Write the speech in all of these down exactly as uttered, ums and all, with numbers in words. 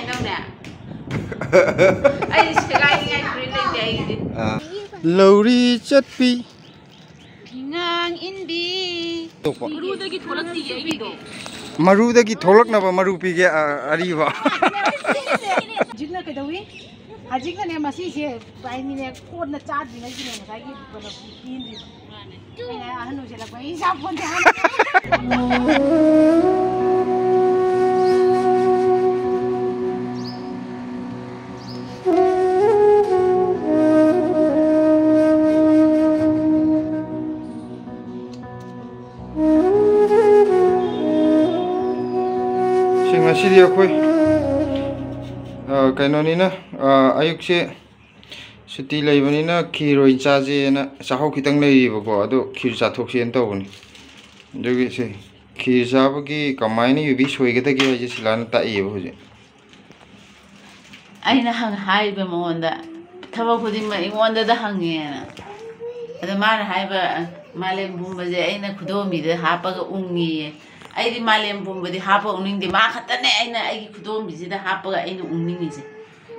ꯅꯪꯅꯦ? ꯑꯩ ꯁꯦꯒꯥꯏꯅꯤꯡꯉꯥꯏ ꯐꯨꯔꯤꯠ ꯂꯩꯇꯦ ꯑꯩꯒꯤꯗꯤ꯫ ꯑꯥ꯫ ꯂꯧꯔꯤ ꯆꯠꯄꯤ꯫ ꯉꯥꯡ ꯏꯟꯕꯤ꯫ ꯇꯣꯛꯄ꯫ ꯃꯔꯨꯗꯒꯤ ꯊꯣꯛꯂꯛꯇꯤꯌꯦ ꯑꯩꯒꯤꯗꯣ꯫ ꯃꯔꯨꯗꯒꯤ ꯊꯣꯛꯂꯛꯅꯕ ꯃꯔꯨ ꯄꯤꯒꯦ, ꯑ, ꯑꯔꯤꯕ꯫ ꯍꯧꯖꯤꯛꯅ ꯀꯩꯗꯧꯏ? ꯍꯧꯖꯤꯛꯅꯅꯦ ꯃꯁꯤꯁꯦ ꯄꯥꯏꯅꯤꯅꯦ ꯀꯣꯟꯅ ꯆꯥꯗ꯭ꯔꯤꯉꯩꯒꯤꯅꯦ ꯉꯁꯥꯏꯒꯤ ꯀꯩꯅꯣ ꯄꯤꯗ꯭ꯔꯤꯗꯣ꯫ ꯑꯩꯅ ꯑꯍꯟ ꯑꯣꯏꯁꯤꯜꯂꯛꯄꯒꯤ ꯏꯆꯥ ꯐꯣꯟꯁꯦ ꯍꯥꯟꯅ ꯁꯤ ꯉꯁꯤꯗꯤ ꯑꯩꯈꯣꯏ, ꯑ, ꯀꯩꯅꯣꯅꯤꯅ, ꯑ, ꯑꯌꯨꯛꯁꯦ ꯁꯨꯇꯤ ꯂꯩꯕꯅꯤꯅ ꯈꯤꯔ ꯑꯣꯏꯅ ꯆꯥꯁꯦꯅ ꯆꯥꯛꯍꯧ ꯈꯤꯇꯪ ꯂꯩꯔꯤꯕꯀꯣ, ꯑꯗꯣ ꯈꯤꯔ ꯆꯥꯊꯣꯛꯁꯦꯅ ꯇꯧꯕꯅꯤ꯫ ꯑꯗꯨꯒꯤ ꯁꯤ ꯈꯤꯔ ꯆꯥꯕꯒꯤ ꯀꯃꯥꯏꯅ ꯌꯨꯕꯤ ꯁꯣꯏꯒꯗꯒꯦ ꯍꯥꯏꯁꯦ ꯁꯤꯂꯥꯅ ꯇꯥꯛꯏꯌꯦꯕ ꯍꯧꯖꯤꯛ꯫ ꯑꯩꯅ ꯍꯪ-, ꯍꯥꯏꯕ ꯃꯉꯣꯟꯗ, "ꯊꯕꯛ ꯈꯨꯗꯤꯡꯃꯛ ꯑꯩꯉꯣꯟꯗꯗ ꯍꯪꯉꯦꯅ"꯫ ꯑꯗ ꯃꯥꯅ ꯍꯥꯏꯕ, "ꯃꯥꯂꯦꯝ ꯄꯨꯝꯕꯁꯦ ꯑꯩꯅ ꯈꯨꯗꯣꯝꯕꯤꯗ ꯍꯥꯞꯄꯒ ꯎꯪꯉꯤꯌꯦ"꯫ ꯑꯩꯗꯤ ꯃꯥꯂꯦꯝ ꯄꯨꯝꯕꯗꯤ ꯍꯥꯞꯄ ꯎꯪꯅꯤꯡꯗꯦ, ꯃꯥ ꯈꯛꯇꯅꯦ ꯑꯩꯅ ꯑꯩꯒꯤ ꯈꯨꯗꯣꯝꯕꯤꯁꯤꯗ ꯍꯥꯞꯄꯒ ꯑꯩꯅ ꯎꯪꯅꯤꯡꯉꯤꯁꯦ꯫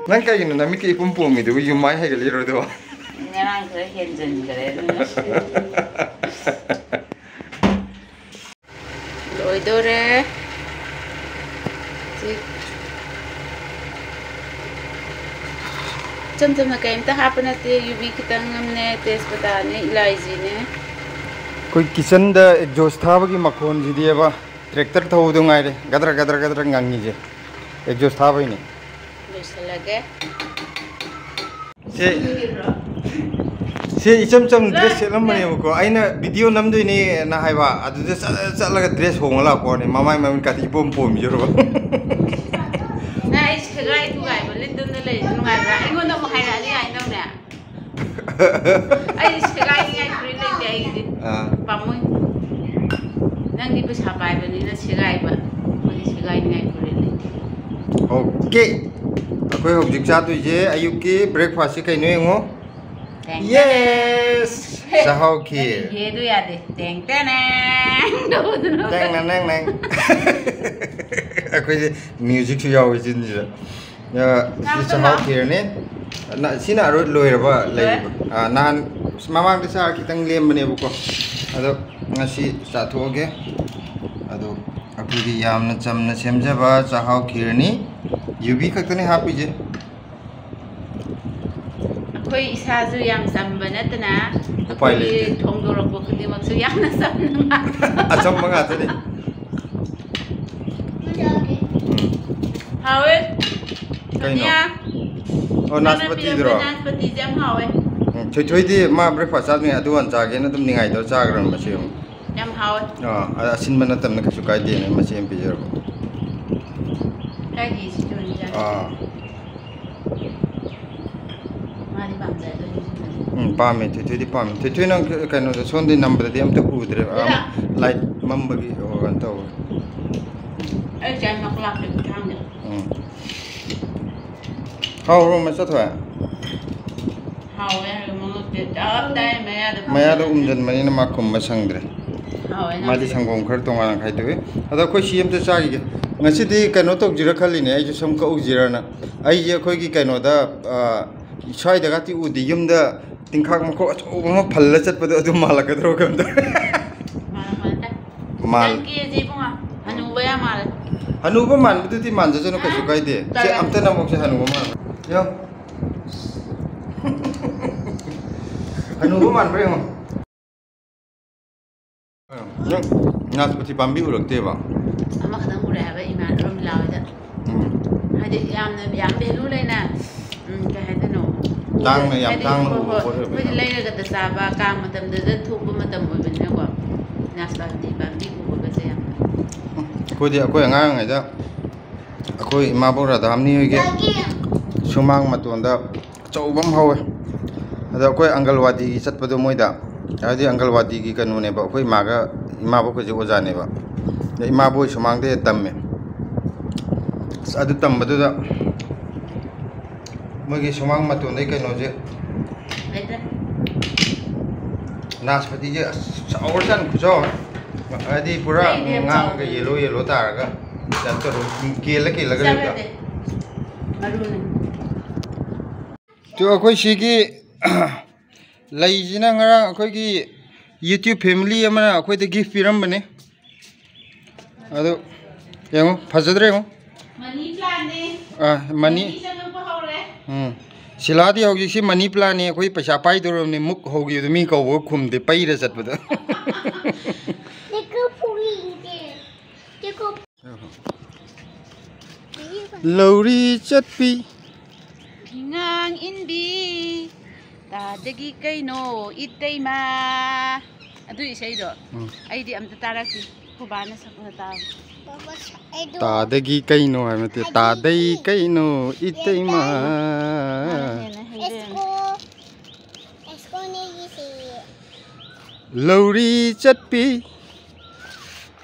ꯅꯪ ꯀꯩꯒꯤꯅꯣ ꯅꯃꯤꯠꯀ ꯏꯄꯨꯝ ꯄꯣꯝꯃꯤꯗꯨꯕꯨ? ꯌꯨꯝ ꯃꯥꯏ ꯍꯩꯒꯠꯂꯤꯔꯣ ꯑꯗꯨꯕꯣ? ꯉꯔꯥꯡ ꯈꯔ ꯍꯦꯟꯖꯤꯟꯈ꯭ꯔꯦ ꯑꯗꯨꯅ꯫ ꯂꯣꯏꯗꯣꯔꯦ꯫ ꯍꯧꯖꯤꯛ ꯏꯆꯝ ꯆꯝꯅ ꯀꯩꯝꯇ ꯍꯥꯞꯄ ꯅꯠꯇꯦ꯫ ꯌꯨꯕꯤ ꯈꯤꯇꯪ ꯑꯃꯅꯦ, ꯇꯦꯖꯄꯇꯥꯅꯦ, ꯏꯂꯥꯏꯖꯤꯅꯦ꯫ ꯑꯩꯈꯣꯏ ꯀꯤꯠꯆꯟꯗ ꯑꯦꯛꯖꯣꯁ ꯊꯥꯕꯒꯤ ꯃꯈꯣꯟꯁꯤꯗꯤꯕ ꯇ꯭ꯔꯦꯛꯇꯔ ꯊꯧꯕꯗꯣ ꯉꯥꯏꯔꯦ ꯒꯗ꯭ꯔ ꯒꯗ꯭ꯔ ꯒꯗ꯭ꯔ ꯉꯪꯉꯤꯁꯦ꯫ ꯑꯦꯛꯖꯣꯁ ꯊꯥꯕꯩꯅꯦ꯫ ꯂꯣꯏꯁꯤꯜꯂꯒꯦ꯫ ꯁꯤ, ꯁꯤ ꯏꯆꯝ ꯆꯝ ꯗ꯭ꯔꯦꯁ ꯁꯦꯠꯂꯝꯕꯅꯦꯕꯀꯣ, ꯑꯩꯅ ꯚꯤꯗꯤꯑꯣ ꯅꯝꯗꯣꯏꯅꯦꯅ ꯍꯥꯏꯕ, ꯑꯗꯨꯗ ꯆꯠ-, ꯆꯠꯂꯒ ꯗ꯭ꯔꯦꯁ ꯍꯣꯡꯉ ꯂꯥꯛꯄ ꯋꯥꯅꯤ, ꯃꯃꯥꯏ ꯃꯃꯤꯠ ꯀꯥꯇꯤ ꯏꯄꯣꯝ ꯄꯣꯝꯃꯤꯖꯔꯕ꯫ ꯅꯪ ꯑꯩ ꯁꯦꯒꯥꯏ ꯇꯨꯒꯥꯏꯕ ꯂꯤꯠꯇꯅ ꯂꯩꯔꯤꯁꯦ ꯅꯨꯡꯉꯥꯏꯕ꯭ꯔꯥ? ꯑꯩꯉꯣꯟꯗ ꯑꯃꯨꯛ ꯍꯥꯏꯔꯛꯑꯗꯤ ꯌꯥꯏ ꯅꯪꯅꯦ꯫ ꯑꯩꯗꯤ ꯁꯦꯒꯥꯏꯅꯤꯡꯉꯥꯏ ꯐꯨꯔꯤꯠ ꯂꯩꯇꯦ ꯑꯩꯒꯤꯗꯤ꯫ ꯑꯥ꯫ ꯄꯥꯝꯃꯨꯏ꯫ ꯅꯪꯗꯤ ꯄꯩꯁꯥ ꯄꯥꯏꯕꯅꯤꯅ ꯁꯦꯒꯥꯏꯕ꯫ ꯑꯩꯈꯣꯏꯗꯤ ꯁꯦꯒꯥꯏꯅꯤꯡꯉꯥꯏ ꯐꯨꯔꯤꯠ ꯂꯩꯇꯦ꯫ ꯑꯣꯀꯦ꯫ ꯑꯩꯈꯣꯏ ꯍꯧꯖꯤꯛ ꯆꯥꯗꯣꯏꯁꯦ ꯑꯌꯨꯛꯀꯤ breakfastꯁꯦ ꯀꯩꯅꯣ ꯌꯦꯡꯉꯣ꯫ ꯇꯦꯡ ꯇꯦꯡ꯫ Yes! ꯆꯥꯍꯧꯈꯤ꯫ ꯅꯪꯒꯤ ꯌꯦꯗꯣ ꯌꯥꯗꯦ꯫ ꯇꯦꯡ ꯇꯦꯡ ꯇꯧꯗꯅ꯫ ꯇꯦꯡ ꯅꯦꯡ ꯅꯦꯡ ꯅꯦꯡ꯫ ꯑꯩꯈꯣꯏꯁꯦ ꯃ꯭ꯌꯨꯖꯤꯛꯁꯨ ꯌꯥꯎꯋꯤ ꯆꯤꯟꯁꯤꯗ꯫ ꯑ, ꯁꯤ ꯆꯥꯛ ꯆꯥꯛꯍꯥꯎ ꯆꯥꯕ? ꯈꯦꯔꯅꯤ꯫ ꯅ-, ꯁꯤꯅ ꯑꯔꯣꯏ ꯂꯣꯏꯔꯕ ꯂꯩꯕ꯫ ꯂꯣꯏꯔꯦ꯫ ꯑ, ꯅꯍꯥꯟ ꯃꯃꯥꯡꯗ ꯆꯥꯔ ꯈꯤꯇꯪ ꯂꯦꯝꯕꯅꯦꯕꯀꯣ꯫ ꯑꯗꯣ ꯉꯁꯤ ꯆꯥꯊꯣꯛꯑꯒꯦ꯫ ꯑꯗꯣ ꯑꯩꯈꯣꯏꯒꯤ ꯌꯥꯝꯅ ꯆꯝꯅ ꯁꯦꯝꯖꯕ ꯆꯥꯛꯍꯥꯎ ꯈꯦꯔꯅꯤ꯫ ꯌꯨꯕꯤ ꯈꯛꯇꯅꯤ ꯍꯥꯞꯄꯤꯁꯦ꯫ ꯑꯩꯈꯣꯏ ꯏꯁꯥꯁꯨ ꯌꯥꯝ ꯆꯝꯕ ꯅꯠꯇꯅ ꯎꯄꯥꯏ ꯑꯩꯈꯣꯏꯒꯤ ꯂꯩꯇꯦ꯫ ꯊꯣꯡꯗꯣꯔꯛꯄ ꯈꯨꯗꯤꯡꯃꯛꯁꯨ ꯌꯥꯝꯅ ꯆꯝꯅ ꯉꯥꯛ-, ꯑꯆꯝꯕ ꯉꯥꯛꯇꯅꯤ꯫ ꯎꯝ꯫ ꯍꯥꯎꯋꯦ꯫ ꯀꯩꯅꯣ? ꯁꯣꯅꯤꯌꯥ, ꯑꯣ, ꯅꯪꯅ ꯅꯥꯁꯄꯇꯤꯗꯨꯔꯣ? ꯄꯤꯔꯛꯄ ꯅꯥꯁꯄꯇꯤꯁꯦ ꯌꯥꯝ ꯍꯥꯎꯋꯦ꯫ ꯎꯝ, ꯊꯣꯏꯊꯣꯏꯗꯤ ꯃꯥ breakfast ꯆꯥꯗ꯭ꯔꯤꯉꯩ ꯑꯗꯨ ꯍꯥꯟꯅ ꯆꯥꯒꯦꯅ ꯑꯗꯨꯝ ꯅꯤꯡꯉꯥꯏꯇꯧꯔ ꯆꯥꯈ꯭ꯔꯕꯅꯤ ꯃꯁꯤ ꯑꯃꯨꯛ꯫ ꯌꯥꯝ ꯍꯥꯎꯋꯦ꯫ ꯑꯥ, ꯑꯗ ꯑꯁꯤꯟꯕ ꯅꯠꯇꯕꯅ ꯀꯩꯁꯨ ꯀꯥꯏꯗꯦꯅ ꯃꯆꯦ ꯑꯃ ꯄꯤꯖꯔꯕ꯫ ꯀꯥꯏꯗꯦ, ꯁꯤ ꯊꯣꯏꯅ ꯆꯥꯅꯤꯡꯗꯦ꯫ ꯑꯥ꯫ ꯃꯥꯗꯤ ꯄꯥꯝꯖꯗꯣꯏꯅꯤ ꯁꯤꯃꯗꯤ꯫ ꯎꯝ, ꯄꯥꯝꯃꯦ, ꯊꯣꯏꯊꯣꯏꯗꯤ ꯄꯥꯝꯃꯦ꯫ ꯊꯣꯏꯊꯣꯏ ꯅꯪ ꯀꯩꯅꯣꯗ ꯁꯣꯝꯗꯤ ꯅꯝꯕꯗꯗꯤ ꯑꯝꯇ ꯎꯗ꯭ꯔꯦ꯫ ꯑꯥ, ꯂꯤꯂꯥ꯫ Light ꯃꯝꯕꯒꯤ, ꯑꯣ, ꯀꯩꯅꯣ ꯇꯧꯕ꯫ ꯑꯩ ꯆꯥꯏ ꯃꯈꯥ ꯂꯥꯛꯇꯦ ꯈꯨꯊꯥꯡꯗ꯫ ꯎꯝ꯫ ꯍꯥꯎꯕ꯭ꯔꯣ, ꯃꯆꯥ ꯊꯣꯏ? ꯍꯥꯎꯋꯦ ꯍꯥꯏꯕ ꯃꯉꯛꯇꯤ ꯆꯞ ꯇꯥꯏ ꯃꯌꯥꯗ ꯃꯌꯥꯗ ꯐꯝꯕꯅꯤꯅ꯫ ꯎꯝꯖꯟꯕꯅꯤꯅ ꯃꯥ ꯈꯨꯝꯕ ꯁꯪꯗ꯭ꯔꯦ꯫ ꯍꯥꯎꯋꯦ ꯃꯥꯗꯤ ꯅꯪꯁꯨ꯫ ꯁꯪꯒꯣꯝ ꯈꯔ ꯇꯣꯉꯥꯟꯅ ꯈꯥꯏꯗꯣꯛꯏ꯫ ꯑꯗꯣ ꯑꯩꯈꯣꯏ ꯁꯤ ꯑꯝꯇ ꯆꯥꯈꯤꯒꯦ꯫ ꯉꯁꯤꯗꯤ ꯀꯩꯅꯣ ꯇꯧꯁꯤꯔ ꯈꯜꯂꯤꯅꯦ, ꯑꯩꯁꯨ ꯁꯝ ꯀꯛꯎꯁꯤꯔꯅ꯫ ꯑꯩꯁꯦ ꯑꯩꯈꯣꯏꯒꯤ ꯀꯩꯅꯣꯗ, ꯑ, ꯁ꯭ꯋꯥꯏꯗꯒꯗꯤ ꯎꯗꯦ, ꯌꯨꯝꯗ ꯇꯤꯡꯈꯥꯛ ꯃꯈꯣꯛ ꯑꯆꯧꯕ ꯑꯃ ꯐꯜꯂ ꯆꯠꯄꯗꯣ ꯑꯗꯨ ꯃꯥꯜꯂꯛꯀꯗ꯭ꯔꯣ ꯀꯩꯝꯇ? ꯃꯥꯜꯂꯦ, ꯃꯥꯜꯂꯦ꯫ ꯃꯥꯜꯂꯦ꯫ ꯅꯪ ꯀꯦꯖꯤ ꯏꯕꯨꯡꯉꯣ, ꯍꯅꯨꯕ ꯌꯥꯝ ꯃꯥꯜꯂꯦ꯫ ꯍꯅꯨꯕ ꯃꯥꯟꯕꯗꯨꯗꯤ ꯃꯥꯟꯖꯁꯅꯨ, ꯀꯩꯁꯨ ꯀꯥꯏꯗꯦ꯫ ꯁꯦ, ꯇꯜꯂꯦ꯫ ꯑꯝꯇ ꯅꯃꯣꯛꯁꯦ ꯍꯅꯨꯕ ꯃꯥꯟꯕ꯫ ꯌꯦꯡꯉꯣ꯫ ꯍꯅꯨꯕ ꯃꯥꯟꯕ꯭ꯔꯥ ꯌꯦꯡꯉꯣ꯫ ꯅꯪ ꯅꯥꯁꯄꯇꯤ ꯄꯥꯝꯕꯤ ꯎꯔꯛꯇꯦꯕ? ꯑꯃꯈꯛꯇꯪ ꯎꯔꯦ ꯍꯥꯏꯕ ꯏꯃꯥ ꯔꯣꯃꯤꯂꯥ ꯍꯣꯏꯗ꯫ ꯎꯝ꯫ ꯍꯥꯏꯗꯤ ꯌꯥꯝꯅ, ꯌꯥꯝ value ꯂꯩꯅ, ꯎꯝ, ꯀꯩ ꯍꯥꯏꯗꯣꯏꯅꯣ? ꯇꯥꯡꯅ, ꯌꯥꯝ ꯍꯥꯏꯗꯤ, ꯇꯥꯡꯅ ꯍꯣꯏ, ꯎꯕ ꯍꯣꯏ, ꯄꯣꯠ ꯑꯣꯏꯕꯅꯤꯅ꯫ ꯑꯩꯈꯣꯏꯗꯤ ꯂꯩꯔꯒꯗ ꯆꯥꯕ, ꯀꯥꯡ ꯃꯇꯝꯗꯗ ꯊꯣꯛꯄ ꯃꯇꯝ ꯑꯣꯏꯕꯅꯤꯅꯀꯣ, ꯅꯥꯁꯄꯥꯇꯤ ꯄꯥꯝꯕꯤ ꯎꯕꯒꯁꯦ ꯌꯥꯝꯅ꯫ ꯎꯝ, ꯑꯩꯈꯣꯏꯗꯤ ꯑꯩꯈꯣꯏ ꯑꯉꯥꯡ ꯑꯣꯏꯔꯤꯉꯩꯗ ꯑꯩꯈꯣꯏ ꯏꯃꯥꯕꯣꯛ ꯔꯥꯙꯥꯃꯅꯤ ꯍꯣꯏꯒꯤ ꯁꯨꯃꯥꯡ ꯃꯇꯣꯟꯗ ꯑꯆꯧꯕ ꯑꯃ ꯍꯧꯋꯦ꯫ ꯑꯗ ꯑꯩꯈꯣꯏ ꯑꯪꯒꯜꯋꯥꯗꯤꯒꯤ ꯆꯠꯄꯗꯣ ꯃꯣꯏꯗ, ꯍꯥꯏꯗꯤ ꯑꯪꯒꯜꯋꯥꯗꯤꯒꯤ ꯀꯩꯅꯣꯅꯦꯕ, ꯑꯩꯈꯣꯏ ꯏꯃꯥꯒ ꯏꯃꯥꯕꯣꯛ ꯑꯩꯈꯣꯏꯁꯦ ꯑꯣꯖꯥꯅꯦꯕ꯫ ꯑꯗ ꯏꯃꯥꯕꯣꯛ ꯍꯣꯏ ꯁꯨꯃꯥꯡꯗ ꯍꯦꯛ ꯇꯝꯃꯦ꯫ ꯑꯁ, ꯑꯗꯨ ꯇꯝꯕꯗꯨꯗ ꯃꯣꯏꯒꯤ ꯁꯨꯃꯥꯡ ꯃꯇꯣꯟꯗꯩ ꯀꯩꯅꯣꯁꯦ, ꯂꯩꯇ꯭ꯔꯦ꯫ ꯅꯥꯁꯄꯇꯤꯁꯦ ꯑꯁ ꯆꯥꯎꯔꯖꯥꯠꯅꯤ, ꯈꯨꯆꯥꯎ ꯑꯃ꯫ ꯍꯥꯏꯗꯤ ꯄꯨꯔꯥ ꯑꯩꯗꯤ ꯌꯥꯝ ꯉꯥꯡꯉꯒ ꯆꯥꯎꯗꯦ꯫ Yellow yellow ꯇꯥꯔꯒ꯫ ꯀꯩꯅꯣ ꯇꯧꯔꯣ, ꯀꯦꯜꯂ ꯀꯦꯜꯂꯒ ꯂꯩꯕꯗꯣ꯫ ꯆꯥꯟꯅꯗꯦ꯫ ꯃꯔꯨꯅ꯫ ꯇꯨ, ꯑꯩꯈꯣꯏ ꯁꯤꯒꯤ ꯂꯩꯁꯤꯅ ꯉꯔꯥꯡ ꯑꯩꯈꯣꯏꯒꯤ YouTube family ꯑꯃꯅ ꯑꯩꯈꯣꯏꯗ gift ꯄꯤꯔꯝꯕꯅꯦ꯫ ꯑꯗꯨ ꯌꯦꯡꯉꯨ, ꯐꯖꯗ꯭ꯔꯥ ꯌꯦꯡꯉꯨ꯫ ꯃꯅꯤ plantꯅꯦ꯫ ꯑꯥ, ꯃꯅꯤ꯫ ꯃꯅꯤ ꯆꯪꯉꯛꯄ ꯍꯧꯔꯦ꯫ ꯎꯝ꯫ ꯁꯤꯂꯥꯗꯤ ꯍꯧꯖꯤꯛꯁꯤ money plantꯅꯤ, ꯑꯩꯈꯣꯏ ꯄꯩꯁꯥ ꯄꯥꯏꯗꯧꯔꯕꯅꯤ, ꯃꯨꯛ ꯍꯧꯈꯤꯕꯗ ꯃꯤ ꯀꯧꯕꯒ ꯈꯨꯝꯗꯦ, ꯄꯩꯔ ꯆꯠꯄꯗ꯫ ꯇꯦꯀꯣ ꯐꯨꯔꯤꯗꯦ꯫ ꯇꯦꯀꯣ꯫ ꯂꯧꯔꯤ ꯆꯠꯄꯤ꯫ ꯐꯤꯉꯥꯡ ꯏꯟꯕꯤ꯫ ꯇꯥꯗꯒꯤ ꯀꯩꯅꯣ ꯏꯇꯩꯃ꯫ ꯑꯗꯨ ꯏꯁꯩꯗꯣ ꯎꯝ꯫ ꯑꯩꯗꯤ ꯑꯝꯇ ꯇꯥꯔꯛꯇꯦ꯫ ꯈꯨꯕꯥꯅ ꯁꯛꯄ ꯇꯥꯕ꯫ ꯇꯥꯗꯒꯤ ꯀꯩꯅꯣ ꯍꯥꯏꯕ ꯅꯠꯇꯦ, ꯇꯥꯗꯩ ꯀꯩꯅꯣ ꯏꯇꯩꯃ꯫ ꯃꯥꯅ ꯍꯦꯟꯅ ꯍꯩꯔꯦ꯫ ꯑꯦꯁꯀꯣ, ꯑꯦꯁꯀꯣꯅꯦꯒꯤꯁꯤ꯫ ꯂꯧꯔꯤ ꯆꯠꯄꯤ,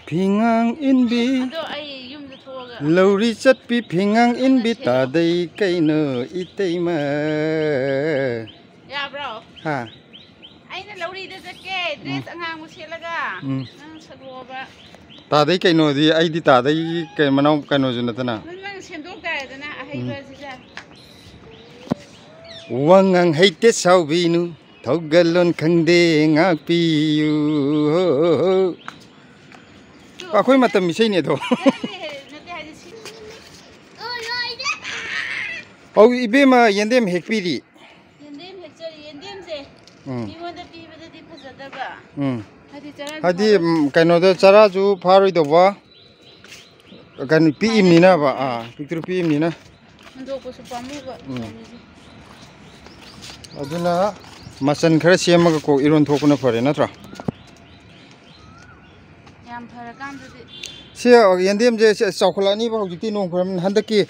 ꯐꯤꯉꯥꯡ ꯏꯟꯕꯤ꯫ ꯑꯗꯣ ꯑꯩ ꯌꯨꯝꯗ ꯊꯣꯛꯑꯒ ꯂꯧꯔꯤ ꯆꯠꯄꯤ, ꯐꯤꯉꯥꯡ ꯏꯟꯕꯤ, ꯇꯥꯗꯩ ꯀꯩꯅꯣ ꯏꯇꯩꯃ꯫ ꯌꯥꯕ꯭ꯔꯣ? ꯍꯥ? ꯑꯩꯅ ꯂꯧꯔꯤꯗ ꯆꯠꯀꯦ, dress ꯎꯝ꯫ ꯑꯉꯥꯡꯕ ꯁꯦꯠꯂꯒ꯫ ꯎꯝ꯫ ꯅꯪ ꯁꯛꯂꯛꯑꯣꯕ꯫ ꯇꯥꯗꯩ ꯀꯩꯅꯣꯗꯤ, ꯑꯩꯗꯤ ꯇꯥꯗꯩ ꯀꯩ-, ꯃꯅꯥꯎ ꯀꯩꯅꯣꯁꯨ ꯅꯠꯇꯅ꯫ ꯅꯪ, ꯅꯪ ꯁꯦꯝꯗꯣꯛ ꯇꯥꯔꯦꯗꯅ, ꯎꯝ꯫ ꯑꯍꯩꯕꯁꯤꯗ꯫ ꯋꯥꯉꯥꯡ ꯍꯩꯇꯦ ꯁꯥꯎꯕꯤꯅꯨ, ꯊꯧꯒꯜꯂꯣꯟ ꯈꯪꯗꯦ ꯉꯥꯛꯄꯤꯌꯨ꯫ ꯇꯨ꯫ ꯑꯩꯈꯣꯏ ꯃꯇꯝ ꯏꯁꯩꯅꯦ ꯑꯗꯣ꯫ ꯅꯠꯇꯦ, ꯅꯠꯇꯦ, ꯍꯥꯏꯗꯤ ꯁꯤ-, ꯑꯧ, ꯏꯕꯦꯝꯃ ꯌꯦꯟꯗꯦꯝ ꯍꯦꯛꯄꯤꯔꯤ꯫ ꯌꯦꯟꯗꯦꯝ ꯍꯦꯛꯆꯔꯤ꯫ ꯌꯦꯟꯗꯦꯝꯁꯦ ꯎꯝ꯫ ꯃꯤꯉꯣꯟꯗ ꯄꯤꯕꯗꯗꯤ ꯐꯖꯗꯕ꯫ ꯎꯝ꯫ ꯍꯥꯏꯗꯤ ꯆꯔꯥꯁꯨ ꯍꯥꯏꯗꯤ, ꯐꯥꯔꯣꯏ꯫ ꯎꯝ, ꯀꯩꯅꯣꯗ ꯆꯔꯥꯁꯨ ꯐꯥꯔꯣꯏꯗꯧꯕ꯫ ꯀꯩꯅꯣ ꯄꯤꯛꯏꯕꯅꯤꯅꯕ, ꯑꯥ, ꯄꯤꯛꯇ꯭ꯔꯨ ꯄꯤꯛꯏꯕꯅꯤꯅ꯫ ꯍꯨꯟꯗꯣꯛꯄꯁꯨ ꯄꯥꯝꯃꯨꯕ ꯎꯝ꯫ ꯇꯧꯔꯤꯁꯦ꯫ ꯑꯗꯨꯅ ꯃꯆꯟ ꯈꯔ ꯁꯦꯝꯃꯒ ꯀꯣꯛ ꯏꯔꯣꯟ ꯊꯣꯛꯄꯅ ꯐꯔꯦ ꯅꯠꯇ꯭ꯔꯥ? ꯌꯥꯝ ꯐꯔꯀꯥꯟꯗꯗꯤ꯫ ꯁꯤ ꯌꯦꯟꯗꯦꯝꯁꯦ ꯁꯤ ꯆꯥꯎꯈꯠꯂꯛꯑꯅꯤꯕ ꯍꯧꯖꯤꯛꯇꯤ, ꯅꯣꯡ ꯈꯔ ꯍꯟꯗꯛꯀꯤ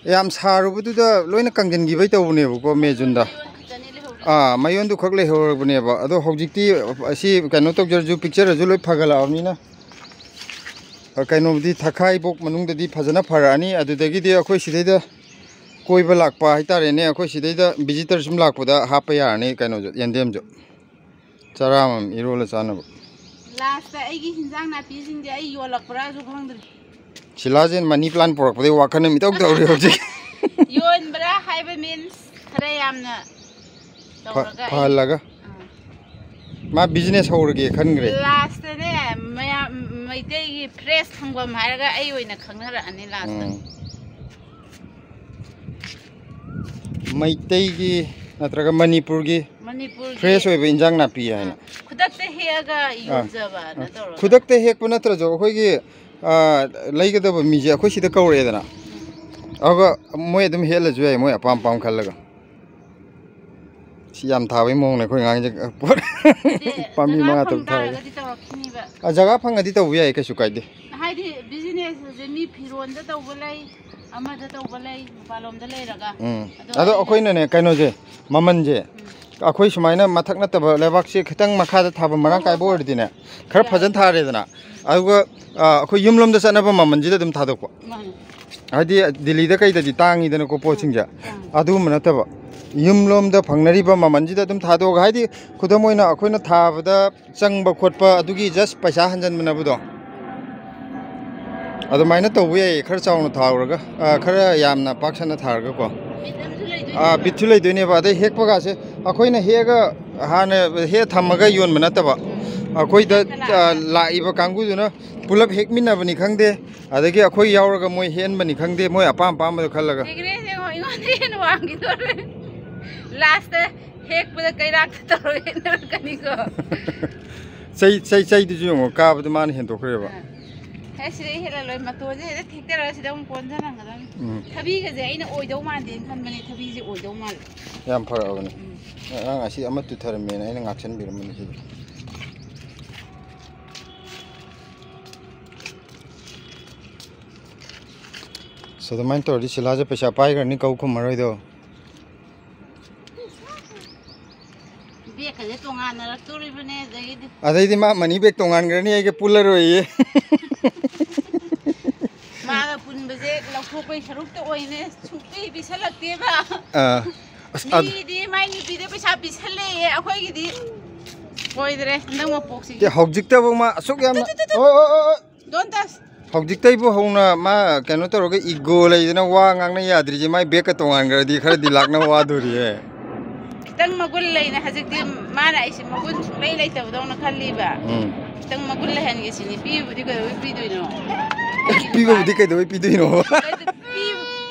ꯌꯥꯝ ꯁꯥꯔꯨꯕꯗꯨꯗ ꯂꯣꯏꯅ ꯀꯪꯁꯤꯟꯈꯤꯕꯩ ꯇꯧꯕꯅꯦꯕꯀꯣ ꯃꯦ ꯖꯨꯟꯗ꯫ ꯃꯌꯣꯟ ꯈꯛꯇꯅꯤ ꯂꯩꯍꯧꯔꯤꯁꯦ꯫ ꯑꯥ, ꯃꯌꯣꯟꯗꯨ ꯈꯛ ꯂꯩꯍꯧꯔꯕꯅꯦꯕ꯫ ꯑꯗꯣ ꯍꯧꯖꯤꯛꯇꯤ ꯑꯁꯤ ꯀꯩꯅꯣ ꯇꯧꯖꯔꯁꯨ, ꯄꯤꯛꯆꯔꯁꯨ ꯂꯣꯏ ꯐꯒꯠꯂꯛꯑꯕꯅꯤꯅ꯫ ꯑ, ꯀꯩꯅꯣꯕꯨꯗꯤ ꯊꯈꯥꯏꯕꯣꯛ ꯃꯅꯨꯡꯗꯗꯤ ꯐꯖꯅ ꯐꯔꯛꯑꯅꯤ꯫ ꯑꯗꯨꯗꯒꯤꯗꯤ ꯑꯩꯈꯣꯏ ꯁꯤꯗꯩꯗ ꯀꯣꯏꯕ ꯂꯥꯛꯄ ꯍꯥꯏꯇꯥꯔꯦꯅꯦ, ꯑꯩꯈꯣꯏ ꯁꯤꯗꯩꯗ visitor ꯁꯨꯝ ꯂꯥꯛꯄꯗ ꯍꯥꯞꯄ ꯌꯥꯔꯅꯤ ꯀꯩꯅꯣꯁꯨ, ꯌꯦꯟꯗꯦꯝꯁꯨ꯫ ꯆꯔꯥ ꯑꯃꯃꯝ ꯏꯔꯣꯜꯂ ꯆꯥꯅꯕ꯫ Last ꯑꯩꯒꯤ ꯍꯤꯟꯖꯥꯡ ꯅꯥꯄꯤꯁꯤꯡꯁꯦ ꯑꯩ ꯌꯣꯜꯂꯛꯄ꯭ꯔꯥꯁꯨ ꯈꯪꯗ꯭ꯔꯦ꯫ ꯁꯤꯂꯥꯁꯦ ꯃꯅꯤ ꯄ꯭ꯂꯥꯟ ꯄꯨꯔꯛꯄꯗꯩ ꯋꯥꯈꯜ ꯑꯃ ꯏꯇꯧ ꯇꯧꯔꯤ ꯍꯧꯖꯤꯛ꯫ ꯌꯣꯟꯕ꯭ꯔꯥ ꯍꯥꯏꯕ means ꯈꯔ ꯌꯥꯝꯅ ꯐ- ꯇꯧꯔꯒ ꯑꯩ- ꯐꯍꯜꯂꯒ ꯑꯥ꯫ ꯃꯥ business ꯍꯧꯔꯒꯦ ꯈꯟꯈ꯭ꯔꯦ꯫ Lastꯇꯅꯦ, ꯃꯌꯥꯝ ꯃꯩꯇꯩꯒꯤ fresh ꯊꯪꯐꯝ ꯍꯥꯏꯔꯒ ꯑꯩ ꯑꯣꯏꯅ ꯈꯪꯅꯔꯛꯑꯅꯤ lastꯇ꯫ ꯎꯝ꯫ ꯃꯩꯇꯩꯒꯤ ꯅꯠꯇ꯭ꯔꯒ ꯃꯅꯤꯄꯨꯔꯒꯤ ꯃꯅꯤꯄꯨꯔꯒꯤ fresh ꯑꯣꯏꯕ ꯏꯟꯖꯥꯡ ꯅꯥꯄꯤ ꯍꯥꯏꯅ꯫ ꯑꯥ, ꯈꯨꯗꯛꯇ ꯍꯦꯛꯑꯒ ꯑꯥ, ꯌꯣꯟꯖꯕꯅ ꯑꯥ꯫ ꯇꯧꯔꯒ꯫ ꯈꯨꯗꯛꯇ ꯍꯦꯛꯄ ꯅꯠꯇ꯭ꯔꯁꯨ ꯑꯩꯈꯣꯏꯒꯤ, ꯑꯥ, ꯂꯩꯒꯗꯕ ꯃꯤꯁꯦ ꯑꯩꯈꯣꯏ ꯁꯤꯗ ꯀꯧꯔꯛꯑꯦꯗꯅ, ꯑꯗꯨꯒ ꯃꯣꯏ ꯑꯗꯨꯝ ꯍꯦꯛꯍꯜꯂꯁꯨ ꯌꯥꯏ, ꯃꯣꯏ ꯑꯄꯥꯝ ꯑꯄꯥꯝ ꯈꯜꯂꯒ꯫ ꯁꯤ ꯌꯥꯝ ꯊꯥꯕꯒꯤ ꯃꯑꯣꯡꯅꯦ ꯑꯩꯈꯣꯏ ꯑꯉꯥꯡꯁꯦ꯫ ꯄꯣꯠ ꯅꯠꯇꯦ, ꯄꯥꯝꯕꯤ ꯖꯒꯥ ꯃꯉꯥ ꯐꯪ ꯇꯔꯨꯛ ꯊꯥꯕꯁꯦ꯫ ꯇꯥꯔꯒꯗꯤ ꯇꯧꯔꯛꯈꯤꯅꯤꯕ꯫ ꯑꯥ, ꯖꯒꯥ ꯐꯪꯉꯗꯤ ꯇꯧꯕ ꯌꯥꯏ, ꯀꯩꯁꯨ ꯀꯥꯏꯗꯦ꯫ ꯍꯥꯏꯗꯤ business ꯁꯦ ꯃꯤ ꯐꯤꯔꯣꯟꯗ ꯇꯧꯕ ꯂꯩ, ꯑꯃꯗ ꯇꯧꯕ ꯂꯩ, ꯃꯄꯥꯟꯂꯣꯝꯗ ꯂꯩꯔꯒ꯫ ꯎꯝ꯫ ꯑꯗꯣ ꯑꯗꯣ ꯑꯩꯅ ꯑꯩꯈꯣꯏꯅꯅꯦ, ꯀꯩꯅꯣꯁꯦ, ꯃꯃꯜꯁꯦ, ꯎꯝ꯫ ꯑꯩꯈꯣꯏ ꯁꯨꯃꯥꯏꯅ ꯃꯊꯛ ꯅꯠꯇꯕ ꯂꯩꯕꯥꯛꯁꯦ ꯈꯤꯇꯪ ꯃꯈꯥꯗ ꯊꯥꯕ ꯃꯔꯥꯡ ꯍꯣꯏ, ꯍꯣꯏ, ꯀꯥꯏꯕ ꯍꯣꯏ꯫ ꯑꯣꯏꯔꯗꯤꯅꯦ, ꯈꯔ ꯌꯥꯏ꯫ ꯐꯖꯅ ꯊꯥꯔꯦꯗꯅ, ꯑꯗꯨꯒ, ꯑ, ꯑꯩꯈꯣꯏ ꯌꯨꯝꯂꯣꯝꯗ ꯆꯠꯅꯕ ꯃꯃꯜꯁꯤꯗ ꯑꯗꯨꯝ ꯊꯥꯗꯣꯛꯄ꯫ ꯃꯥꯅꯦ꯫ ꯍꯥꯏꯗꯤ ꯗꯤꯜꯂꯤꯗ ꯀꯩꯗꯗꯤ ꯇꯥꯡꯉꯤꯗꯅꯀꯣ ꯄꯣꯠꯁꯤꯡꯁꯦ, ꯑꯥ꯫ ꯑꯗꯨꯒꯨꯝꯕ ꯅꯠꯇꯕ, ꯌꯨꯝꯂꯣꯝꯗ ꯐꯪꯅꯔꯤꯕ ꯃꯃꯜꯁꯤꯗ ꯑꯗꯨꯝ ꯊꯥꯗꯣꯛꯑꯒ, ꯍꯥꯏꯗꯤ ꯈꯨꯗꯝ ꯑꯣꯏꯅ ꯑꯩꯈꯣꯏꯅ ꯊꯥꯕꯗ ꯆꯪꯕ ꯈꯣꯠꯄ ꯑꯗꯨꯒꯤ just ꯄꯩꯁꯥ ꯍꯟꯖꯟꯕꯅꯕꯗꯣ, ꯑꯗꯨꯃꯥꯏꯅ ꯇꯧꯕ ꯌꯥꯏꯌꯦ꯫ ꯈꯔ ꯆꯥꯎꯅ ꯊꯥꯔꯨꯔꯒ, ꯑ, ꯈꯔ ꯌꯥꯝꯅ ꯄꯥꯛ ꯁꯟꯅ ꯊꯥꯔꯒꯀꯣ꯫ ꯕꯤꯠ ꯑꯃꯁꯨ ꯂꯩꯗꯣꯏꯅꯦꯕ꯫ ꯑ, ꯕꯤꯠꯁꯨ ꯂꯩꯗꯣꯏꯅꯦꯕ꯫ ꯑꯗꯩ ꯍꯦꯛꯄꯒꯁꯦ ꯑꯩꯈꯣꯏꯅ ꯍꯦꯛꯑꯒ ꯍꯥꯟꯅ ꯍꯦꯛ ꯊꯝꯃꯒ ꯌꯣꯟꯕ ꯅꯠꯇꯕ, ꯑꯩꯈꯣꯏꯗ, ꯂꯥꯛꯄ ꯑ, ꯂꯥꯛꯏꯕ ꯀꯥꯡꯕꯨꯗꯨꯅ ꯄꯨꯂꯞ ꯍꯦꯛꯃꯤꯟꯅꯕꯅꯤ ꯈꯪꯗꯦ, ꯑꯗꯒꯤ ꯑꯩꯈꯣꯏ ꯌꯥꯎꯔꯒ ꯃꯣꯏ ꯍꯦꯛꯍꯟꯕꯅꯤ ꯈꯪꯗꯦ, ꯃꯣꯏ ꯑꯄꯥꯝ ꯑꯄꯥꯝꯕꯗꯣ ꯈꯜꯂꯒ꯫ ꯍꯦꯛꯔꯦ, ꯌꯦꯡꯉꯣ, ꯑꯩꯉꯣꯟꯗ ꯍꯦꯟꯅ ꯋꯥꯡꯈꯤꯗꯣꯔꯦ꯫ Last ꯇ ꯍꯦꯛꯄꯗ ꯀꯩꯔꯥꯛꯇ ꯇꯧꯔꯒ ꯍꯦꯛꯅꯔꯛꯀꯅꯤꯀꯣ꯫ ꯆꯩ, ꯆꯩ, ꯆꯩꯗꯨꯁꯨ ꯌꯦꯡꯉꯣ, ꯀꯥꯕꯗ ꯃꯥꯅ ꯍꯦꯟꯗꯣꯛꯈ꯭ꯔꯦꯕ꯫ ꯑꯥ꯫ ꯍꯦ, ꯁꯤꯗꯩ ꯍꯦꯜꯍꯜꯂꯣꯏ, ꯃꯇꯣꯟꯁꯦ ꯍꯦꯛꯇ ꯊꯦꯛꯇꯔꯒ ꯁꯤꯗ ꯑꯃꯨꯛ ꯀꯣꯟꯁꯤꯟꯅꯒꯗꯕꯅꯤ꯫ ꯎꯝ꯫ ꯊꯕꯤꯒꯁꯦ ꯑꯩꯅ ꯑꯣꯏꯗꯧ ꯃꯥꯟꯗꯦꯅ ꯈꯟꯕꯅꯦ, ꯊꯕꯤꯁꯦ ꯑꯣꯏꯗꯧ ꯃꯥꯜꯂꯦ꯫ ꯌꯥꯝ ꯐꯔꯛꯑꯕꯅꯦ꯫ ꯎꯝ꯫ ꯑꯉꯥꯡ ꯑꯁꯤ ꯑꯃ ꯇꯨꯊꯔꯝꯃꯦꯅ ꯑꯩꯅ ꯉꯥꯛꯁꯟꯕꯤꯔꯝꯕꯅꯤ ꯁꯤꯗꯤ꯫ ꯑꯁ, ꯑꯗꯨꯃꯥꯏꯅ ꯇꯧꯔꯗꯤ ꯁꯤꯂꯥꯁꯦ ꯄꯩꯁꯥ ꯄꯥꯏꯈ꯭ꯔꯅꯤ, ꯀꯧ ꯈꯨꯝꯃꯔꯣꯏꯗꯣ꯫ Bagꯀꯁꯦ ꯇꯣꯉꯥꯟꯅꯔꯛꯇꯣꯔꯤꯕꯅꯦ ꯑꯗꯒꯤꯗꯤ꯫ ꯑꯗꯩꯗꯤ ꯃꯥ money bag ꯇꯣꯉꯥꯟꯈ꯭ꯔꯅꯤ, ꯑꯩꯒ ꯄꯨꯜꯂꯔꯣꯏꯌꯦ꯫ ꯃꯥꯒ ꯄꯨꯟꯕꯁꯦ ꯂꯧꯊꯣꯛꯄꯩ ꯁꯔꯨꯛꯇ ꯑꯣꯏꯅꯦ ꯁꯨꯡꯄꯤ ꯄꯤꯁꯜꯂꯛꯇꯦꯕ꯫ ꯑꯥ꯫ ꯑꯁ, ꯑꯗ- ꯃꯤꯒꯤꯗꯤ ꯃꯥꯏ ꯅꯨꯄꯤꯗ ꯄꯩꯁꯥ ꯄꯤꯁꯜꯂꯛꯑꯦ, ꯑꯩꯈꯣꯏꯒꯤꯗꯤ ꯑꯣꯏꯗ꯭ꯔꯦ ꯍꯟꯗꯛ ꯃꯄꯣꯛꯁꯤꯒꯤ꯫ ꯇꯦ, ꯍꯧꯖꯤꯛꯇꯕꯨ ꯃꯥ ꯑꯁꯨꯛ ꯌꯥꯝꯅ꯫ Two, two, two, two. ꯑꯣ, ꯑꯣ, ꯑꯣ, ꯑꯣ꯫ Don't touch꯫ ꯍꯧꯖꯤꯛꯇꯩꯕꯨ ꯍꯧꯅ ꯃꯥ ꯀꯩꯅꯣ ꯇꯧꯔꯒ ꯏꯒꯣ ꯂꯩꯗꯅ ꯋꯥ ꯉꯥꯡꯅ ꯌꯥꯗ꯭ꯔꯤꯁꯦ, ꯃꯥꯏ ꯕꯦꯛꯀ ꯇꯣꯉꯥꯟꯈ꯭ꯔꯗꯤ ꯈꯔꯗꯤ ꯂꯥꯛꯅ ꯋꯥꯗꯣꯔꯤꯌꯦ꯫ ꯈꯤꯇꯪ ꯃꯒꯨꯟ ꯂꯩꯅ ꯍꯧꯖꯤꯛꯇꯤ ꯃꯥꯅ ꯑꯩꯁꯦ ꯃꯒꯨꯟ ꯁꯨꯡꯂꯩ ꯂꯩꯇꯕꯗꯧꯅ ꯈꯜꯂꯤꯕ꯫ ꯎꯝ꯫ ꯈꯤꯇꯪ ꯃꯒꯨꯟ ꯂꯩꯍꯟꯒꯦ ꯁꯤꯅꯤ꯫ ꯄꯤꯕꯨꯗꯤ ꯀꯩꯗꯧꯕꯩ ꯄꯤꯗꯣꯏꯅꯣ? ꯄꯤꯕꯕꯨꯗꯤ ꯀꯩꯗꯧꯕꯩ ꯄꯤꯗꯣꯏꯅꯣ? ꯀꯩꯗ-, ꯄꯤ-,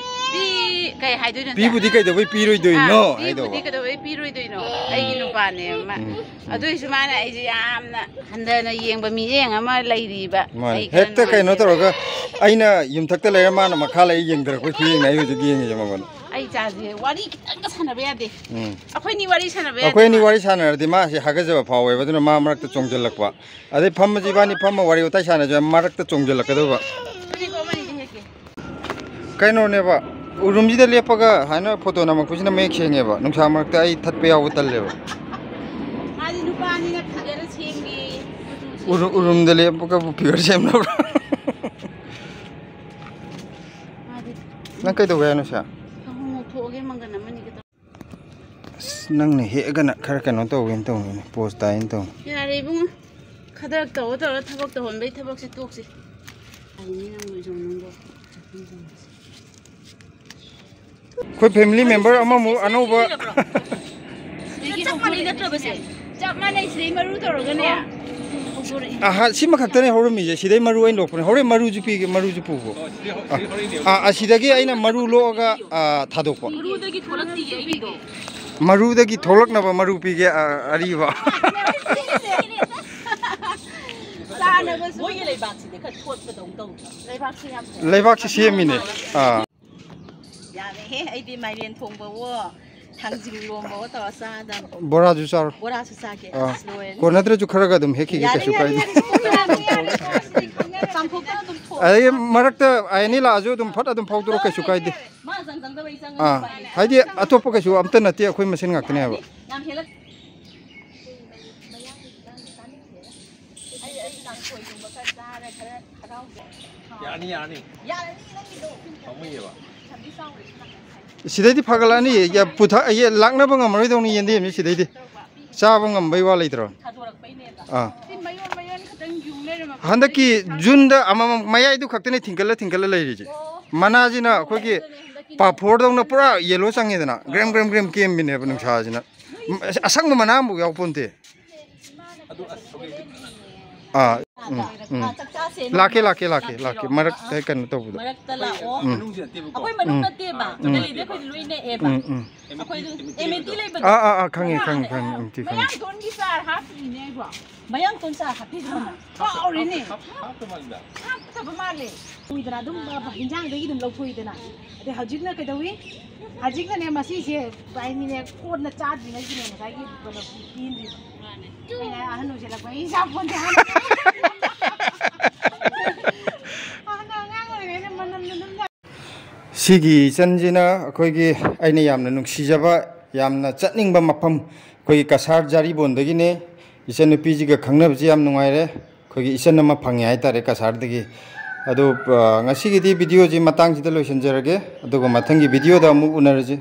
ꯄꯤ-, ꯀꯩ ꯍꯥꯏꯗꯣꯏꯅꯣ? ꯄꯤꯕꯨꯗꯤ ꯀꯩꯗꯧꯕꯩ ꯄꯤꯔꯣꯏꯗꯣꯏꯅꯣ ꯑꯥ, ꯍꯥꯏꯗꯣ꯫ ꯄꯤꯕꯨꯗꯤ ꯀꯩꯗꯧꯕꯩ ꯄꯤꯔꯣꯏꯗꯣꯏꯅꯣ? ꯑꯩꯒꯤ ꯅꯨꯄꯥꯅꯦ ꯃꯥ꯫ ꯎꯝ꯫ ꯑꯗꯨꯏꯁꯨ ꯃꯥꯅ ꯑꯩꯁꯦ ꯌꯥꯝꯅ ꯍꯟꯊꯅ ꯌꯦꯡꯕ ꯃꯤꯠꯌꯦꯡ ꯑꯃ ꯂꯩꯔꯤꯕ꯫ ꯃꯥꯅꯤ꯫ ꯑꯩ ꯈꯔ ꯍꯦꯛꯇ ꯀꯩꯅꯣ ꯅꯨꯡꯉꯥꯏꯇꯦ꯫ ꯇꯧꯔꯒ ꯑꯩꯅ ꯌꯨꯝꯊꯛꯇ ꯂꯩꯔ ꯃꯥꯅ ꯃꯈꯥ ꯂꯩ ꯌꯦꯡꯊꯔꯛꯄꯩ ꯈꯨꯌꯦꯡꯅꯦ ꯑꯩ ꯍꯧꯖꯤꯛ ꯌꯦꯡꯉꯤꯁꯦ ꯃꯉꯣꯟꯗ꯫ ꯑꯩ ꯏꯆꯥꯁꯦ ꯋꯥꯔꯤ ꯈꯤꯇꯪꯒ ꯁꯥꯟꯅꯕ ꯌꯥꯗꯦ꯫ ꯎꯝ꯫ ꯑꯩꯈꯣꯏꯅꯤ ꯋꯥꯔꯤ ꯁꯥꯟꯅꯕ ꯌꯥꯗꯦ ꯑꯩꯈꯣꯏꯅꯤ ꯃꯥ꯫ ꯋꯥꯔꯤ ꯁꯥꯟꯅꯔꯗꯤ ꯃꯥꯁꯦ ꯍꯥꯒꯠꯆꯕ ꯐꯥꯎꯋꯦꯕ, ꯑꯗꯨꯅ ꯃꯥ ꯃꯔꯛꯇ ꯆꯣꯡꯁꯤꯜꯂꯛꯄ꯫ ꯑꯗꯩ ꯐꯝꯃꯁꯤ ꯏꯕꯥꯅꯤ ꯐꯝꯃ ꯋꯥꯔꯤ ꯋꯥꯇꯥꯏ ꯁꯥꯟꯅꯁꯤ ꯃꯔꯛꯇ ꯆꯣꯡꯁꯤꯜꯂꯛꯀꯗꯧꯕ꯫ ꯑꯗꯨꯗꯤꯀꯣ ꯑꯃꯅꯤꯗꯤ ꯍꯦꯛꯀꯦ꯫ ꯀꯩꯅꯣꯅꯦꯕ, ꯎꯔꯨꯝꯁꯤꯗ ꯂꯦꯞꯄꯒ ꯍꯥꯏꯅ ꯐꯣꯇꯣ ꯅꯝꯃꯛꯄꯁꯤꯅ ꯃꯌꯦꯛ ꯁꯦꯡꯉꯦꯕ, ꯅꯨꯡꯁꯥ ꯃꯔꯛꯇ ꯑꯩ ꯊꯠꯄ ꯌꯥꯎꯕ ꯇꯜꯂꯦꯕ꯫ ꯃꯥꯗꯤ ꯅꯨꯄꯥꯅꯤꯅ ꯐꯤꯒꯔ ꯁꯦꯝꯒꯦ, ꯀꯨꯆꯨ ꯁꯦꯝꯒꯦ꯫ ꯎꯔꯨ-, ꯎꯔꯨꯝꯗ ꯂꯦꯞꯄꯒꯕꯨ ꯐꯤꯒꯔ ꯁꯦꯝꯅꯕ꯭ꯔꯥ? ꯃꯥꯗꯤ ꯅꯪ ꯀꯩꯗꯧꯒꯦ ꯍꯥꯏꯅꯣ ꯁꯦ? ꯈꯣꯡꯎꯞ ꯂꯧꯊꯣꯛꯑꯒꯦ, ꯃꯪꯒꯟ ꯑꯃꯅꯤꯒ ꯇꯧ-, ꯑꯁ, ꯅꯪꯅ ꯍꯦꯛꯑꯒꯅ ꯈꯔ ꯀꯩꯅꯣ ꯇꯧꯒꯦꯅ ꯇꯧꯕꯅꯤꯅꯦ, ꯄꯣꯁ ꯇꯥꯏꯅ ꯇꯧꯕꯅꯤ꯫ ꯌꯥꯔꯦ ꯏꯕꯨꯡꯉꯣ, ꯈꯗꯔꯛ ꯇꯧꯔ ꯇꯧꯔ ꯊꯕꯛ ꯇꯧꯍꯟꯕꯩ ꯊꯕꯛꯁꯦ ꯇꯣꯛꯁꯤ꯫ ꯑꯩꯅꯦ ꯅꯪ ꯂꯣꯏꯁꯧ ꯅꯪꯕꯣ꯫ ꯑꯩꯈꯣꯏ ꯐꯦꯃꯤꯂꯤ ꯃꯦꯝꯕꯔ ꯑꯃꯃꯨꯛ ꯑꯅꯧꯕ꯫ ꯆꯞ ꯃꯥꯟꯅꯩ ꯅꯠꯇ꯭ꯔꯕꯁꯦ? ꯆꯞ ꯃꯥꯟꯅꯩ, ꯁꯤꯗꯩ ꯃꯔꯨ ꯇꯧꯔꯒꯅꯦ꯫ ꯍꯧꯗꯣꯔꯛꯏ꯫ ꯑꯍꯥ, ꯁꯤ ꯃꯈꯛꯇꯅꯦ ꯍꯧꯔꯝꯃꯤꯁꯦ, ꯁꯤꯗꯩ ꯃꯔꯨ ꯑꯩꯅ ꯂꯣꯛꯄꯅꯦ꯫ ꯍꯣꯔꯦꯟ ꯃꯔꯨꯁꯨ ꯄꯤꯒꯦ, ꯃꯔꯨꯁꯨ ꯄꯨꯒꯣ꯫ ꯑꯥ, ꯑꯁꯤꯗꯒꯤ ꯑꯩꯅ ꯃꯔꯨ ꯂꯣꯛꯑꯒ, ꯑꯥ, ꯊꯥꯗꯣꯛꯄ꯫ ꯃꯔꯨꯗꯒꯤ ꯊꯣꯛꯂꯛꯇꯤꯌꯦ ꯑꯩꯒꯤꯗꯣ꯫ ꯃꯔꯨꯗꯒꯤ ꯊꯣꯛꯂꯛꯅꯕ ꯃꯔꯨ ꯄꯤꯒꯦ, ꯑꯥ, ꯑꯔꯤꯕ꯫ ꯆꯥꯅꯕꯁꯨ꯫ ꯃꯣꯏꯒꯤ ꯂꯩꯕꯥꯛꯁꯤꯗꯤ ꯈꯔ ꯊꯣꯠꯄꯗꯧ ꯇꯧꯗ꯭ꯔꯣ? ꯂꯩꯕꯥꯛꯁꯤ ꯌꯥꯝ ꯐꯩ꯫ ꯂꯩꯕꯥꯛꯁꯤ ꯁꯦꯝꯃꯤꯅꯦ꯫ ꯑꯥ꯫ ꯌꯥꯔꯦꯍꯦ, ꯑꯩꯗꯤ ꯃꯥꯏꯔꯦꯟ ꯊꯣꯡꯕꯋꯣ, ꯊꯥꯡꯖꯤꯡ ꯂꯣꯝꯕꯋꯣ ꯇꯧꯔ ꯆꯥꯗꯕ꯫ ꯕꯣꯔꯥꯁꯨ ꯆꯥꯔꯣ꯫ ꯕꯣꯔꯥꯁꯨ ꯆꯥꯒꯦ꯫ ꯑꯥ꯫ ꯑꯁ, ꯂꯣꯏꯔꯦ꯫ ꯀꯣꯟꯅꯗ꯭ꯔꯁꯨ ꯈꯔꯒ ꯑꯗꯨꯝ ꯍꯦꯛꯈꯤꯒꯦ, ꯌꯥꯔꯦ, ꯀꯩꯁꯨ ꯌꯥꯔꯦ, ꯀꯥꯏꯗꯦ꯫ ꯌꯥꯔꯦ, ꯁꯤ ꯀꯣꯟꯅꯔꯅꯤ, ꯌꯥꯔꯦ, ꯌꯥꯔꯦ, ꯁꯤ ꯈꯪꯅꯔꯦ꯫ ꯆꯥꯝꯊꯣꯛꯇꯅ ꯑꯗꯨꯝ ꯊꯣꯛ-, ꯑꯗꯒꯤ ꯃꯔꯛꯇ ꯑꯥꯏ ꯑꯦꯟ ꯏ ꯂꯥꯛꯑꯁꯨ ꯑꯗꯨꯝ ꯐꯠ ꯑꯗꯨꯝ ꯐꯥꯎꯗꯣꯔꯛꯑꯣ, ꯀꯩꯁꯨ ꯀꯥꯏꯗꯦ꯫ ꯃꯥ ꯆꯪ-, ꯆꯪꯗꯕꯩ ꯆꯪꯉ ꯑꯥ, ꯍꯥꯏꯗꯤ ꯑꯇꯣꯞꯄ ꯀꯩꯁꯨ ꯑꯝꯇ ꯅꯠꯇꯦ, ꯑꯩꯈꯣꯏ ꯃꯁꯦꯟ ꯉꯥꯛꯇꯅꯦ ꯍꯥꯏꯕ꯫ ꯌꯥꯝ ꯍꯦꯜꯂꯛ-, ꯌꯥꯅꯤ, ꯌꯥꯅꯤ꯫ ꯌꯥꯔꯅꯤ, ꯅꯪꯒꯤꯗꯣ꯫ ꯄꯥꯝꯃꯨꯏꯌꯦꯕ꯫ ꯁꯤꯗꯩꯗꯤ ꯐꯒꯠꯂꯛꯑꯅꯤ꯫ ꯌꯥ-, ꯄꯨꯊ-, ꯌꯦ-, ꯂꯥꯛꯅꯕ ꯉꯝꯃꯔꯣꯏꯗꯧꯅꯤ ꯌꯦꯟꯗꯦꯝꯁꯤ ꯁꯤꯗꯩꯗꯤ꯫ ꯆꯥꯕ ꯉꯝꯕꯩ ꯋꯥ ꯂꯩꯇ꯭ꯔꯣ? ꯊꯥꯗꯣꯔꯛꯄꯩꯅꯦꯕ꯫ ꯑꯥ꯫ ꯁꯤ ꯃꯌꯣꯟ ꯃꯌꯣꯟ ꯈꯛꯇꯪ ꯌꯨꯡ ꯂꯩꯔꯝꯃꯕ꯫ ꯍꯟꯗꯛꯀꯤ ꯖꯨꯟꯗ ꯑꯃꯃꯝ ꯃꯌꯥꯏꯗꯨ ꯈꯛꯇꯅꯦ ꯊꯤꯡꯀꯠꯂ ꯊꯤꯡꯀꯠꯂ ꯂꯩꯔꯤꯁꯦ꯫ ꯃꯅꯥꯁꯤꯅ ꯑꯩꯈꯣꯏꯒꯤ ꯄꯥꯐꯣꯔꯗꯧꯅ ꯄꯨꯔꯥ ꯌꯦꯂꯣ ꯆꯪꯉꯦꯗꯅ, ꯒ꯭ꯔꯦꯝ ꯒ꯭ꯔꯦꯝ ꯒ꯭ꯔꯦꯝ ꯀꯦꯝꯕꯤꯅꯦꯕ ꯅꯨꯡꯁꯥꯁꯤꯅ꯫ ꯎꯝ, ꯑꯁ-, ꯑꯁꯪꯕ ꯃꯅꯥ ꯑꯃꯐꯥꯎ ꯌꯥꯎꯄꯣꯟꯇꯦ꯫ ꯑꯥ, ꯎꯝ, ꯎꯝ꯫ ꯆꯥꯛ ꯆꯥꯁꯦ꯫ ꯂꯥꯛꯀꯦ, ꯂꯥꯛꯀꯦ, ꯂꯥꯛꯀꯦ, ꯂꯥꯛꯀꯦ꯫ ꯃꯔꯛꯇ ꯀꯩꯅꯣ ꯇꯧꯕꯗ꯫ ꯃꯔꯛꯇ ꯂꯥꯛꯑꯣ꯫ ꯎꯝ꯫ ꯑꯩꯈꯣꯏ ꯃꯅꯨꯡ ꯅꯠꯇꯦꯕ꯫ ꯒꯂꯤꯗ ꯑꯩꯈꯣꯏꯗꯤ ꯂꯣꯏ ꯅꯛꯑꯦꯕ꯫ ꯎꯝ, ꯎꯝ, ꯑꯩꯈꯣꯏꯗꯤ ꯑꯦꯝ ꯑꯦꯟ ꯇꯤ ꯂꯩꯕꯗꯣ꯫ ꯑꯥ, ꯑꯥ, ꯑꯥ, ꯈꯪꯉꯦ, ꯈꯪꯉꯦ, ꯈꯪꯉꯦ, ꯎꯝ, ꯇꯤ ꯈꯪꯉꯦ꯫ ꯃꯌꯥꯡꯇꯣꯟꯒꯤ ꯆꯥꯔ ꯍꯥꯞꯄꯤꯅꯦ ꯑꯩꯕꯣ꯫ ꯃꯌꯥꯡꯇꯣꯟ ꯆꯥꯔ ꯍꯥꯞꯄꯤꯗ꯭ꯔꯣ? ꯀꯥꯎꯔꯤꯅꯦ꯫ ꯍꯥꯞꯇꯕ ꯃꯥꯜꯂꯦ꯫ ꯀꯨꯏꯗꯅ ꯑꯗꯨꯝ ꯍꯤꯟꯖꯥꯡꯗꯒꯤ ꯑꯗꯨꯝ ꯂꯧꯊꯣꯛꯏꯗꯅ꯫ ꯑꯗꯩ ꯍꯧꯖꯤꯛꯅ ꯀꯩꯗꯧꯏ? ꯍꯧꯖꯤꯛꯅꯅꯦ ꯃꯁꯤꯁꯦ ꯏꯕꯥꯏꯅꯤꯅꯦ ꯀꯣꯟꯅ ꯆꯥꯗ꯭ꯔꯤꯉꯩꯒꯤꯅꯦ ꯉꯁꯥꯏꯒꯤ ꯀꯩꯅꯣ ꯄꯦꯟꯗ꯭ꯔꯤꯁꯦ꯫ ꯑꯩꯅ ꯑꯍꯟ ꯑꯣꯏꯁꯤꯜꯂꯛꯄꯒꯤ ꯆꯥꯄꯣꯟꯁꯦ ꯍꯥꯟꯅ ꯍꯥꯟꯅ ꯑꯉꯥꯡ ꯑꯣꯏꯔꯤꯉꯩꯗ ꯃꯅꯝꯗꯣ ꯑꯗꯨꯝ ꯂꯥꯛ- ꯁꯤꯒꯤ ꯏꯆꯟꯁꯤꯅ ꯑꯩꯈꯣꯏꯒꯤ, ꯑꯩꯅ ꯌꯥꯝꯅ ꯅꯨꯡꯁꯤꯖꯕ, ꯌꯥꯝꯅ ꯆꯠꯅꯤꯡꯕ ꯃꯐꯝ, ꯑꯩꯈꯣꯏꯒꯤ ꯀꯁꯥꯔ ꯖꯥꯔꯤꯕꯣꯟꯗꯒꯤꯅꯦ꯫ ꯏꯆꯟꯅꯨꯄꯤꯁꯤꯒ ꯈꯪꯅꯕꯁꯤ ꯌꯥꯝ ꯅꯨꯡꯉꯥꯏꯔꯦ꯫ ꯑꯩꯈꯣꯏꯒꯤ ꯏꯆꯟ ꯑꯃ ꯐꯪꯉꯦ ꯍꯥꯏꯇꯥꯔꯦ ꯀꯁꯥꯔꯗꯒꯤ꯫ ꯑꯗꯣ, ꯑ, ꯉꯁꯤꯒꯤꯗꯤ ꯚꯤꯗꯤꯑꯣꯁꯤ ꯃꯇꯥꯡꯁꯤꯗ ꯂꯣꯏꯁꯤꯟꯖꯔꯒꯦ꯫ ꯑꯗꯨꯒ ꯃꯊꯪꯒꯤ ꯚꯤꯗꯤꯑꯣꯗ ꯑꯃꯨꯛ ꯎꯅꯔꯁꯤ꯫